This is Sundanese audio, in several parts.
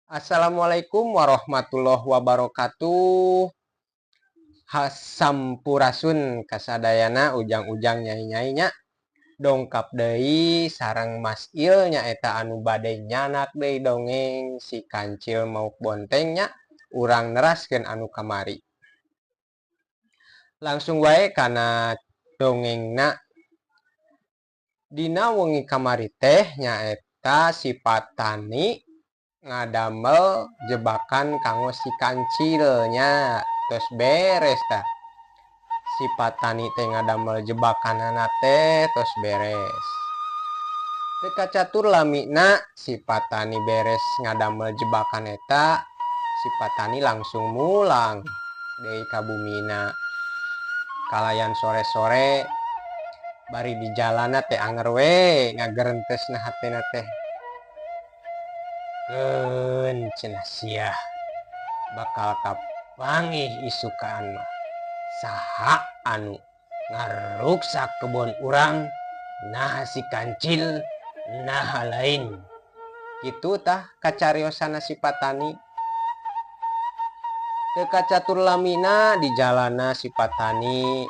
Assalamualaikum warahmatullahi wabarakatuh. Hasampurasun kasadayana ujang-ujang, nyai-nyai nya. Dongkap deui sareng Mas Il, nyaeta anu bade nyandak deui dongeng Si Kancil Mauk Bonteng nya. Urang neraskeun anu kamari. Langsung wae kana dongengna. Dina wengi kamari teh nyaeta si patani ngadamel jebakan kanggo si kancil nya. Tos beres tah. Si patani teh ngadamel jebakanana teh tos beres. Teu kacatur lamina si patani beres ngadamel jebakan eta, si patani langsung mulang deui ka bumina. Kalayan sore-sore, bari di jalanna teh anger we ngagerentesna hatena teh. "Keun," cenah, "sia bakal kapanggih isukan mah saha anu ngaruksak kebon urang, naha si kancil naha lain." Kitu tah kacariosana si patani. Teu kacatur lamina di jalanna si patani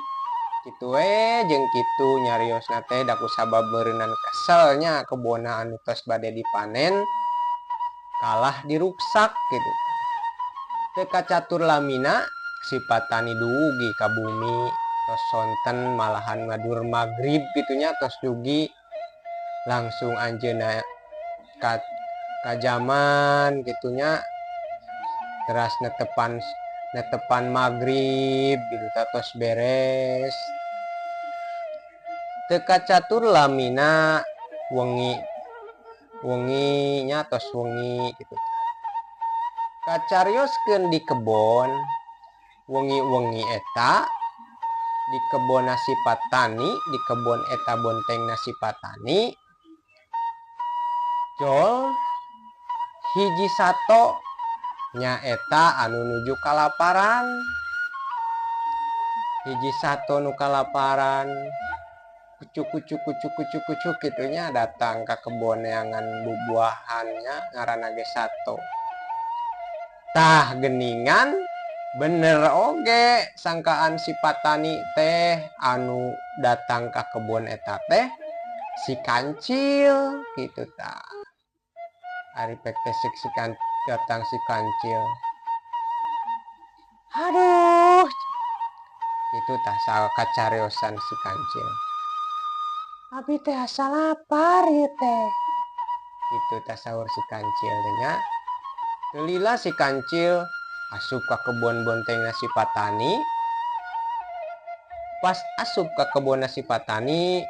kitu we jeung kitu nyariosna teh, da kusabab meureunan kesel nya, kebonna anu tos bade dipanen kalah diruksak kitu. Teu kacatur lamina si patani dugi ka bumi, tos sonten, malahan ngadur magrib kitu nya. Tos dugi langsung anjeunna ka kajaman kitu nya, teras netepan netepan magrib gitu tah, tos beres. Teu kacatur lamina wengi wengi nya, tos wengi kitu. Kacarioskeun di kebon wengi-wengi eta, di kebon si patani, di kebon eta bontengna si patani jol hiji sato, nyaeta anu nuju kalaparan. Hiji sato nu kalaparan, kucuk kucuk kucuk kucuk kucuk kitu nya, datang ka kebon neangan bubuahan nya, ngaranna ge sato. Tah, geningan bener oge sangkaan si patani teh, anu datang ka kebon eta teh si kancil gitu tah. Ari pek teh si kan, datang si kancil. "Aduh," itu tah kacariosan si kancil, "Abi teh asa lapar ieu teh," itu tah saur si kancil teh nya. Teu lila si kancil asup ka kebon bontengna si patani. Pas asup ka kebonna si patani,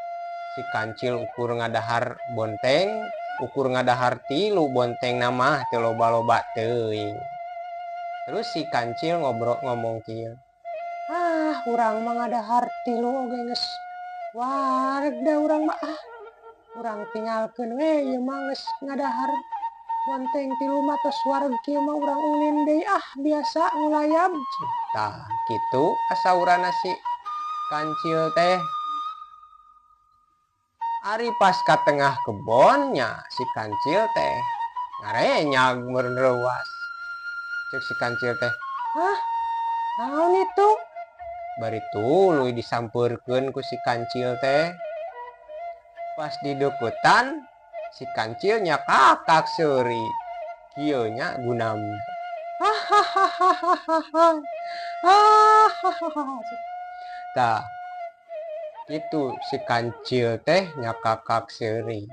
si kancil ukur ngadahar bonteng, ukur ngadahar tilu bontengna mah, teu loba-loba teuing. Terus si kancil ngobrol, ngomong kieu, "Ah, urang mah ngadahar tilu oge geus wareg da urang mah. Ah, urang tinggalkeun we ieu mah, geus ngadahar bonteng tilu mah tos wareg kieu mah, urang ulin deui ah, biasa ngulayab." Tah, kitu saurana si kancil teh. Ari pas ka tengah kebonnya, si kancil teh ngarenyag meureun reuas. Cek si kancil teh, "Hah, naon itu?" Bari tuluy disampeurkeun ku si kancil teh. Pas didukutan, si kancil nyakakak seuri kieu nya, gunam, "Hahaha." Tah, kitu si kancil teh nyakakak seuri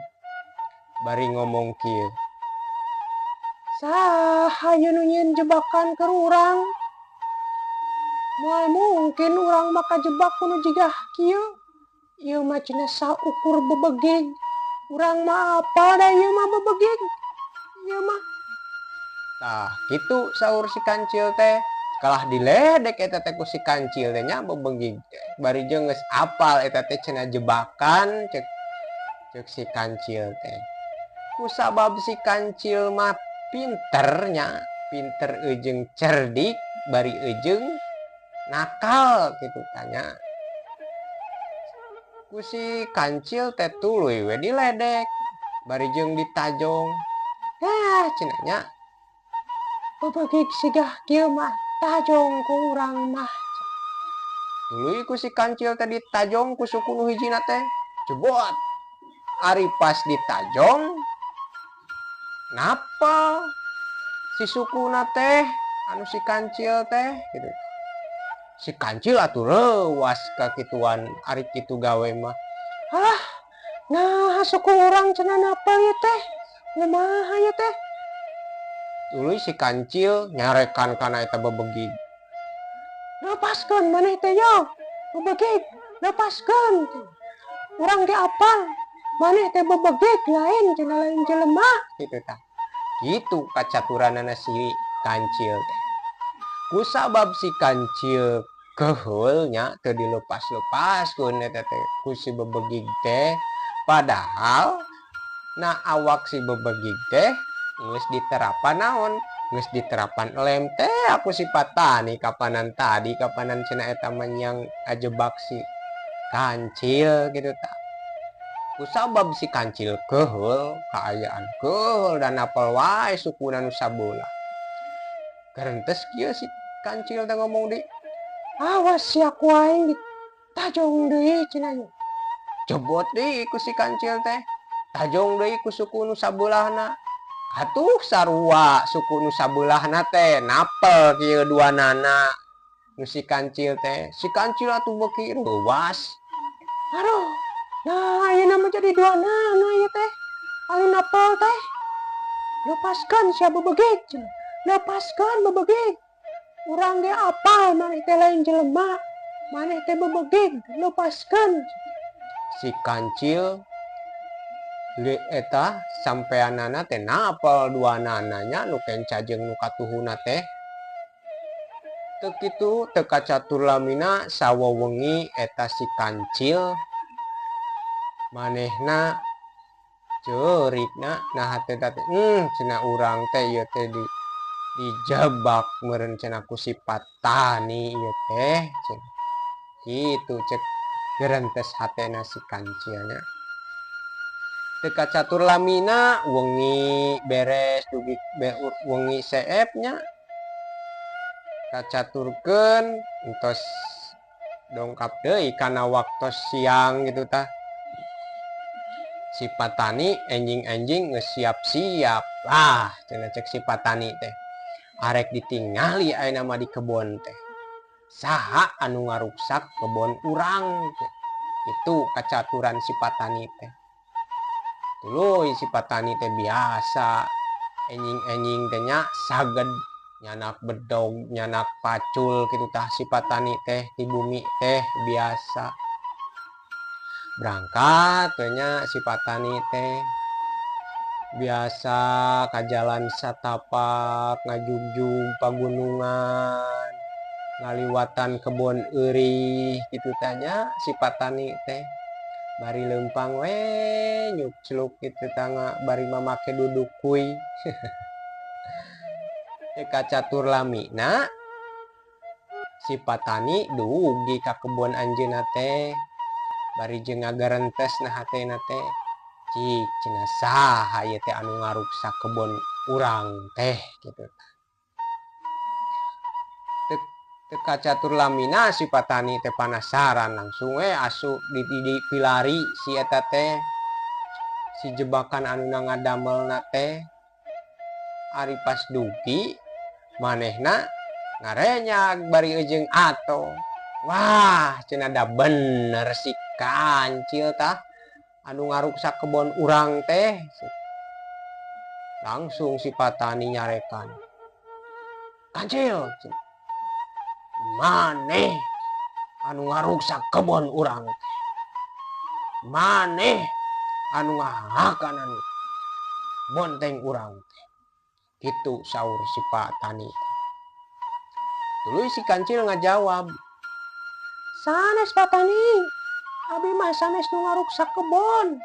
bari ngomong kieu, "Saha ieu nu nyieun jebakan keur urang? Moal mungkin urang mah kajebak ku nu jiga kieu. Ieu mah cenah saukur bebegig. Urang mah apal da ieu mah bebegig. Ieu mah." Tah, kitu saur si kancil teh. Kalah diledek eta teh ku si kancil teh nya, bebegig teh. Bari jeung geus apal eta teh cenah jebakan, cek cek si kancil teh. Kusabab si kancil mah pinter nya, pinter jeung cerdik, bari jeung nakal kitu tah nya. Ku si kancil teh tuluy we diledek, bari jeung ditajong. "Hah," cenah nya. Bebegig sigah kieu mah tajong ku urang mah. Tuluy ku si kancil teh ditajong ku suku nu hijina teh. Jebot. Ari pas ditajong, napel si sukuna teh anu si kancil teh gitu. Si kancil atuh reuwas kakituan ari kitu gawe mah. Alah, nah suku urang cenah napel ieu teh. Kumaha ieu teh? Tuluy si kancil nyarekan kana eta bebegig. Lepaskeun maneh teh yo. Bebegig, lepaskeun. Urang ge apal maneh teh bebegig, lain cenah, lain jelema gitu tah. Gitu kacaturanana si kancil teh. Kusabab si kancil keheul nya, teu dilepas-lepaskeun eta teh ku si bebegig teh, padahal na awak si bebegig teh geus diterapan naon, geus diterapan lem teh ku si patani kapanan tadi, kapanan cenah eta mah yang ngajebak si kancil gitu tah. Kusabab si kancil keheul, kaayaan keheul dan napel wae sukuna nu sabelah. Garentes kieu si kancil teh ngomong di, "Awas sia, ku aing ditajong deui," cenah ieu. Jebot deui ku si kancil teh, tajong deui ku suku nu sabelahna. Atuh sarua suku nu sabelahna teh napel kieu duanana nu si kancil teh. Si kancil atuh beuki reuwas. Aduh, nah ayeuna mah jadi duanana ieu teh anu napel teh. "Lepaskan sia bebegig," cenah. "Lepaskan bebegig. Urang ge apal maneh teh lain jelema. Maneh teh bebegig, lepaskan." Si kancil le eta sampeanana teh napel duanana nya, nu kenca jeung nu katuhuna teh. Teu kitu, teu kacatur lamina sawewengi eta si kancil manehna ceurikna na hate teh, cenah, "Urang teh ieu teh di dijebak meureun," cenah, "ku si patani ieu teh," cenah. Kitu cek gerentes hatena si kancilnya. Teu kacatur lamina wengi beres dugi wengi seep nya kacaturkeun, entos dongkap deui kana waktos siang gitu tah. Si patani enjing-enjing geus siap-siap. "Ah," cenah, cek si patani teh, "arek ditingali ayeuna mah di kebon teh. Saha anu ngaruksak kebon urang?" Itu kacaturan si patani teh. Tuluy si patani teh biasa enjing-enjing teh nya, saged nyanak bedog, nyanak pacul kitu tah. Si patani teh di bumi teh biasa berangkat teh nya. Si patani teh biasa ka jalan satapak, ngajugjug pagunungan, ngaliwatan kebon eurih kitu tah nya. Si patani teh bari leumpang we nyukcluk kitu tah, bari mamake dudukuy. Teu kacatur lamina si patani dugi ka kebon anjeunna teh bari jeung ngagarentes na hatena teh, "Cik," cenah, "saha ieu teh anu ngaruksak kebon urang teh?" Kitu. Teu kacatur lamina si patani teh panasaran, langsung we asup di pilari si eta teh, si jebakan anu ngadamelna teh. Ari pas dugi manehna ngarenyag bari jeung ato. "Wah," cenah, "da bener si kancil tah anu ngaruksak kebon urang teh." Langsung si patani nyarekan, "Kancil, maneh anu ngaruksak kebon urang teh, maneh anu ngahakanan bonteng urang teh," kitu saur si patani. Tuluy si kancil ngajawab, "Sanes, Patani, abi mah sanes nu ngaruksak kebon.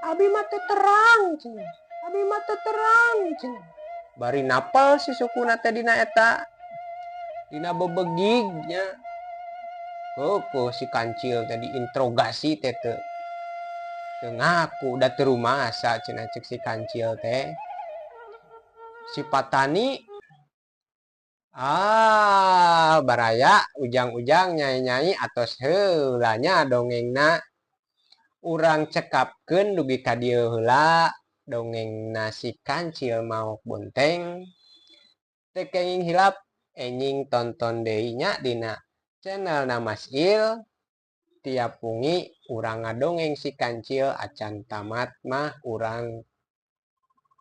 Abi mah teu terang," cenah. "Abi mah teu terang," cenah. Bari napel si sukuna teh dina eta, dina bebegig nya. Keukeuh si kancil teh diinterogasi teh teu teu ngaku. "Da teu rumasa," cenah cek si kancil teh. Si patani Ah, baraya ujang-ujang, nyai-nyai, atos heula nya dongengna. Urang cekapkeun dugi ka dieu heula dongengna Si Kancil Maok Bonteng. Teu kenging hilap, enjing tonton deui nya dina channel Mas Il. Tiap wengi urang ngadongeng Si Kancil, acan tamat mah urang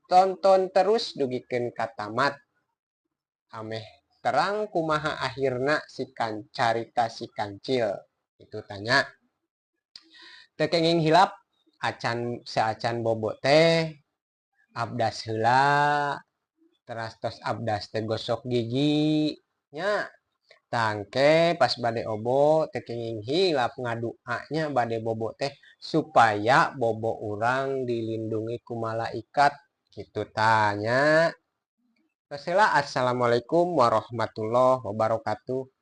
tonton terus dugikeun ka tamat, ameh terang kumaha akhirna si kan carita Si Kancil itu tanya. Teu kenging hilap, acan saacan bobo teh abdas heula, teras tos abdas teh gosok gigi nya. Tangke pas bade obo teu kenging hilap ngadua nya bade bobo teh, supaya bobo urang dilindungi ku malaikat kitu tah nya. Tos heula, assalamualaikum warahmatullahi wabarakatuh.